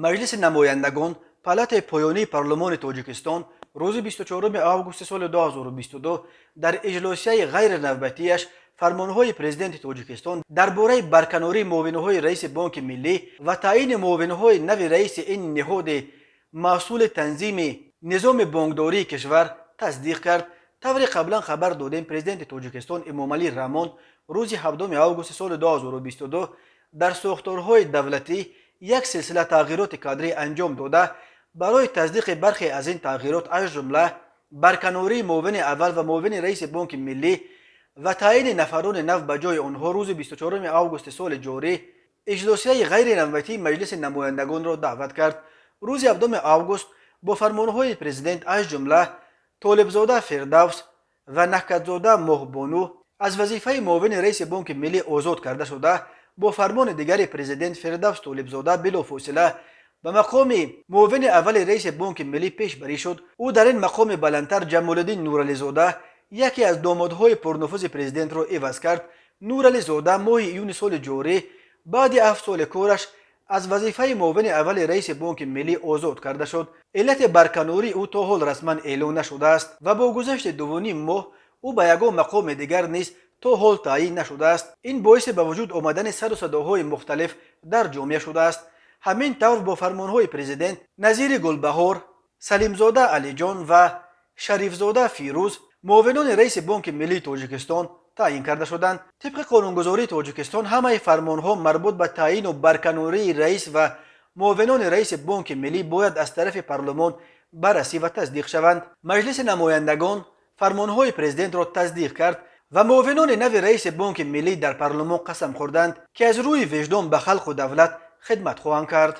Маҷлиси намояндагон, палатаи поёнии парлумони Тоҷикистон, рӯзи 24 августи соли 2022 дар иҷлосияи ғайринавбатиаш фармонҳои Президенти Тоҷикистон дар бораи барканории муовинҳои раиси Бонки Миллӣ ва таъйини муовинҳои нави раиси ин ниҳоди масъули танзими низоми бонкдории кишвар тасдиқ кард. Тавре қаблан хабар додем, Президенти Тоҷикистон Эмомалӣ Раҳмон рӯзи 7 августи соли 2022 дар сохторҳои давлатӣ як силсила тағйироти кадрӣ анҷом дода, барои тасдиқи бархе аз ин тағйирот, аз ҷумла барканории муовини аввал ва муовини раиси Бонки Миллӣ ва таъйини нафарони нав ба ҷои онҳо, рӯзи 24 августи соли ҷорӣ иҷлосияи ғайринавбатии Маҷлиси намояндагонро даъват кард. Рӯзи 7 август бо фармонҳои президент, аз ҷумла Толибзода Фирдавс ва Наҳкатзода Моҳбону аз вазифаи муовини раиси Бонки Миллӣ озод карда шуда, бо фармони дигари президент Фирдавс Толибзода билофосила ба мақоми муовини аввали раиси Бонки Миллӣ пешбарӣ шуд. Ӯ дар ин мақоми баландтар Ҷамолиддин Нурализода, яке аз домодҳои пурнуфузи президентро, иваз кард. Нурализода моҳи июни соли ҷорӣ баъди 7 соли кораш аз вазифаи муовини аввали раиси Бонки Миллӣ озод карда шуд. Иллати барканории ӯ то ҳол расман эълон нашудааст ва бо гузашти 2,5 моҳ ӯ ба ягон мақоми дигар низ то ҳол таъйин нашудааст. Ин боиси ба вуҷуд омадани сару садоҳои мухталиф дар ҷомеа шудааст. Ҳамин тавр, бо фармонҳои президент Назири Гулбаҳор, Салимзода Алиҷон ва Шарифзода Фирӯз муовинони раиси Бонки Миллии Тоҷикистон таъйин карда шуданд. Тибқи қонунгузории Тоҷикистон, ҳамаи фармонҳо марбут ба таъйину барканории раис ва муовинони раиси Бонки Миллӣ бояд аз тарафи парлумон баррасӣ ва тасдиқ шаванд. Маҷлиси намояндагон фармонҳои президентро тасдиқ кард ва муовинони нави раиси Бонки Миллӣ дар парлумон қасам хӯрданд, ки аз рӯи виҷдон ба халқу давлат хидмат хоҳанд кард.